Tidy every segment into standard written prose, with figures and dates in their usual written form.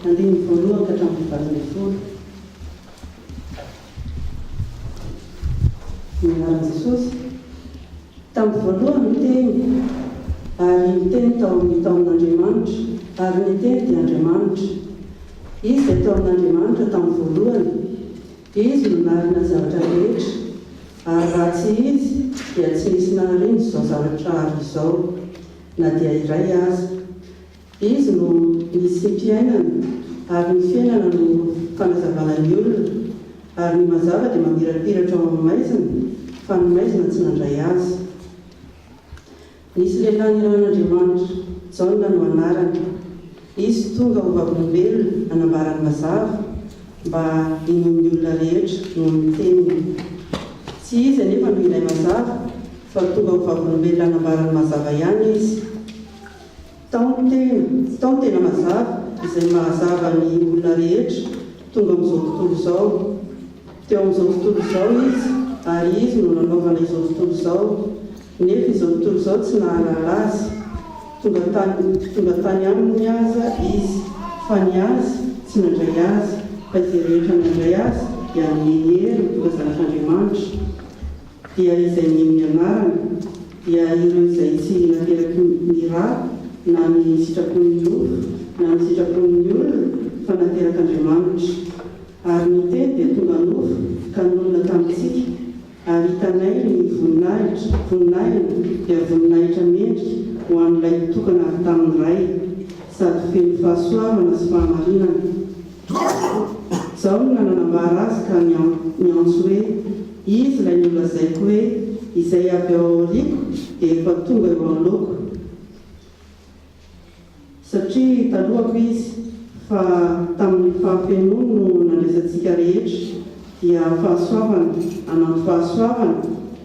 Andininy voalohany ka hatramin'ny 18. Ny anaran'i Jesosy. Tamin'ny voalohany ny Teny, ary ny Teny tao amin'ny tao amin'Andriamanitra, ary ny Teny dia Andriamanitra. Izy izay tao amin'Andriamanitra tamin'ny voalohany. Izy no naharina ny zavatra rehetra, ary raha tsy Izy dia tsy nisy naharina izao zavatra ary izao, na dia iray aza. Izy no nisiam-piainana, ary ny fiainana no fanazavana ny olona, ary ny mazava dia mamirapiratra ao amin'ny maizina, fa ny maizina tsy nandray azy. Nisy lehilahy nirahan'Andriamanitra, Jaona no anarany. Izy tonga ho vavolombelona hanambara ny mazava, mba hinoan'ny olona rehetra noho ny teniny. Tsy izy anefa no ilay mazava, fa tonga ho vavolombelona hanambara ny mazava ihany izy. Tao ny tena, tao ny tena mazava, izay mahazava ny olona rehetra tonga amin'izao tontolo izao. Teo amin'izao tontolo izao Izy, ary Izy no nanaovana izao tontolo izao, nefa izao tontolo izao tsy nahalala Azy. Tonga tany, tonga tany Aminy aza Izy, fa ny Azy tsy nandray Azy, fa izay rehetra nandray Azy dia nomeny hery ho tonga zanak'Andriamanitra. dia izay mino ny anarany, dia ireo izay tsy nateraky ny ra, na ny sitrapon'ny nofo, na ny sitrapon'ny olona, fa naterak'Andriamanitra. Ary ny Teny dia tonga nofo ka nonina tamintsika, ary hitanay ny voninahitra, voninahiny dia voninahitra mendrika ho an'ilay tokana avy tamin'ny Ray, sady feno fahasoavana sy fahamarinana. Jaona nanambara azy ka niantso hoe, Izy ilay nolazaiko hoe, Izay avy ao aoriako dia efa tonga eo anoloako, satria talohako izy, fa tamin'ny fahafenoany no nandraisantsika rehetra, dia fahasoavana anaty fahasoavana,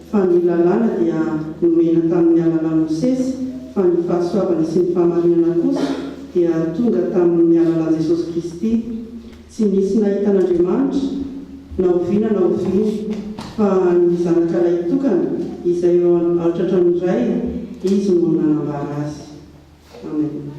fa ny lalàna dia nomena tamin'ny alalan'i Mosesy, fa ny fahasoavana sy ny fahamarinana kosa dia tonga tamin'ny alalan'i Jesosy Kristy. Tsy nisy nahita an'Andriamanitra na oviana na oviana, fa ny Zanaka Lahitokana, izay eo an-tratran'ny Ray, Izy no nanambara Azy. Amen.